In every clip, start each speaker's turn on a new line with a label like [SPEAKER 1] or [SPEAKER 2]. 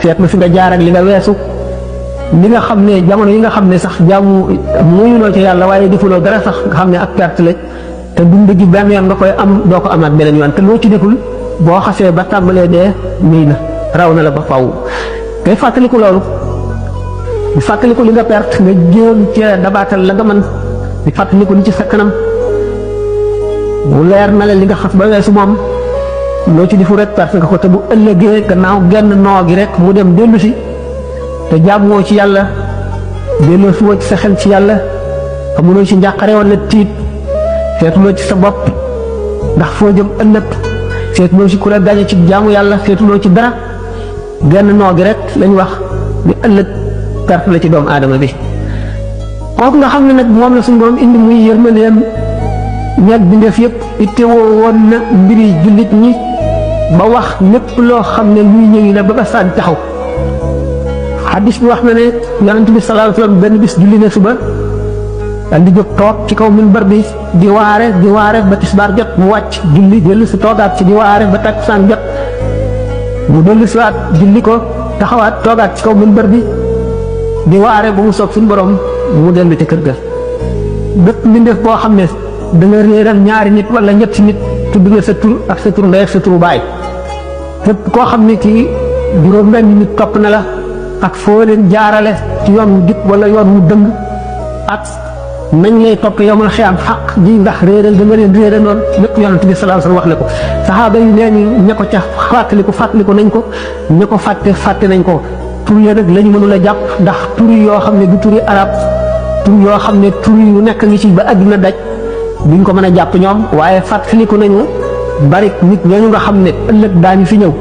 [SPEAKER 1] seet na fi nga jaar ak li nga weesu li nga xam ne jamono yi nga xam ne sax jaamu muyuloo ci yàlla waaye defuloo dara sax nga xam ne ak perte la te dund gi benn yoon nga koy am doo ko amaat beneen yoon te loo ci deful boo xasee ba tàmbalee dee muy na raw na la ba faw ngay fàttaliku loolu di fàttaliku li nga perte nga jéem cee dabaatal la nga mën di fàttaliku li ci sa kanam bu leer na la li nga xas ba weesu moom loo ci defu rek perte nga ko te bu ëllëgee gannaaw genn noo gi rek mu dem dellu si te jaamoo ci yàlla delloo si woo ci sa xel ci yàlla amuloo ci njàqare wala tiit seetuloo ci sa bopp ndax foo jëm ëllëg seetuloo ci ku la gañe ci jaamu yàlla seetuloo ci dara genn noo gi rek lañ wax ni ëllëg perte la ci doomu aadama bi kooku nga xam ne nag moom la suñu borom indi muy yërmandeem ñag bindeef yëpp ittewoo woon na mbiri jullit ñi ba wax lépp loo xam ne luy ñëwi la ba ba saa di taxaw xadis bi wax na ne yonent bi sallallahu alayhi wasallam benn bis julli ne suba dal di jóg toog ci kaw minbar bi di waare ba tisbaar jot mu wàcc julli dellu si toogaat ci di waare ba takkusaan jot mu dellu si waat julli ko taxawaat toogaat ci kaw minbar bi di waare ba mu soog suñu borom mu dellu ci kër ga bépp mbindeef boo xam ne da nga réeral ñaari nit wala ñetti nit tudd nga sa tur ak sa tur ndey ak sa turu baay képp koo xam ne kii juróom benn nit topp na la ak foo leen jaarale ci yoon wu jub wala yoon wu dëng ak nañ lay topp yow ma xiyam xaq ji ndax réeral da nga leen réeral noonu lépp yonent bi sallallahu alayhi wasallam wax na ko saxaaba yi nee ñu ña ko ca fàttaliku nañ ko ña ko fàtte nañ ko tur ya nag lañu mënul a jàpp ndax tur yoo xam ne du turi arab tur yoo xam ne tur yu nekk ngi ci ba àdduna daj duñ ko mën a jàpp ñoom waaye fàttaliku nañu bari nit ñooñu nga xam ne ëllëg daañu fi ñëw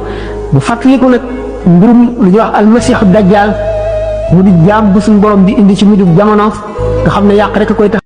[SPEAKER 1] bu fàttaliku nag mbirum lu ñuy wax almasiixu dajjaal mu di jaam bu suñu borom di indi ci mujjub jamono nga xam ne yàq rek a koy tax